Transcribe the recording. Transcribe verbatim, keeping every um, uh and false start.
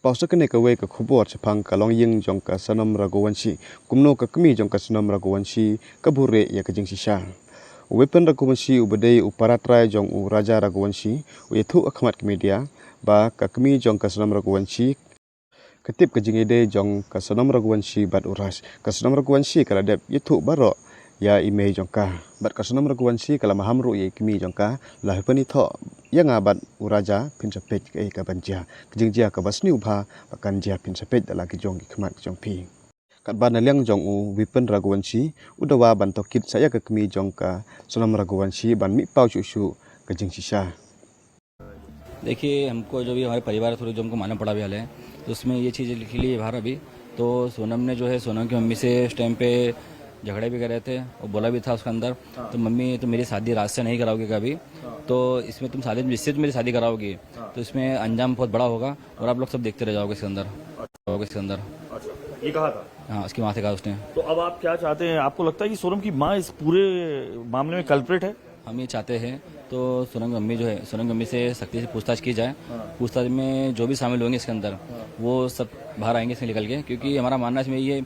Paw sa kane kawei ka khubor shaphang ka longïing jong ka Sonam Raghuvanshi, kumno ka kmie jong ka Sonam Raghuvanshi ka bure ïa ka jingshisha. U Vipin Raghuvanshi uba dei u para trai jong u Raja Raghuvanshi u ïathuh ha khmat ka media ba ka kmie jong ka Sonam Raghuvanshi ka tip ka jingïadei jong ka Sonam Raghuvanshi bad u Raj. Ka Sonam Raghuvanshi ka la dep ïathuh baroh ïa i mei jong ka. Bad ka Sonam Raghuvanshi ka la maham ruh ïa i kmie jong ka, la hapdeng i thoh ïa nga bad u Raja phin sa peit kaei kaban jia. Ka jingjia kaba sniew bha ba kan jia phin sa peit da la ki jong ki khmat jong phi. Katba na liang jong u Vipin Raghuvanshi u dawa ban tohkit sa ïa ka kmie jong ka Sonam Raghuvanshi ban mih paw shuh shuh ka jingshisha. देखिए, हमको जो भी हमारे परिवार थ्रू जो हमको मालूम पड़ा अभी हाल है, तो उसमें ये चीज़ लिखी ली है बाहर अभी। तो सोनम ने जो है, सोनम की मम्मी से उस टाइम पे झगड़े भी कर रहे थे और बोला भी था उसके अंदर। तो मम्मी, तो मेरी शादी राज से नहीं कराओगी कभी। तो इसमें तुम शादी, जिससे तुम मेरी शादी कराओगी, तो इसमें अंजाम बहुत बड़ा होगा और आप लोग सब देखते रह जाओगे इसके अंदर। इसके अंदर। अच्छा, ये कहा था। हाँ, उसकी माँ से कहा उसने। तो अब आप क्या चाहते हैं? आपको लगता है कि सोनम की माँ इस पूरे मामले में कल्प्रिट है? हम ये चाहते हैं, तो सोनम की मम्मी जो है, सोनम की मम्मी से सख्ती से पूछताछ की जाए। पूछताछ में जो भी शामिल होंगे इसके अंदर, वो सब बाहर आएंगे इससे निकल के, क्योंकि हमारा मानना है इसमें ये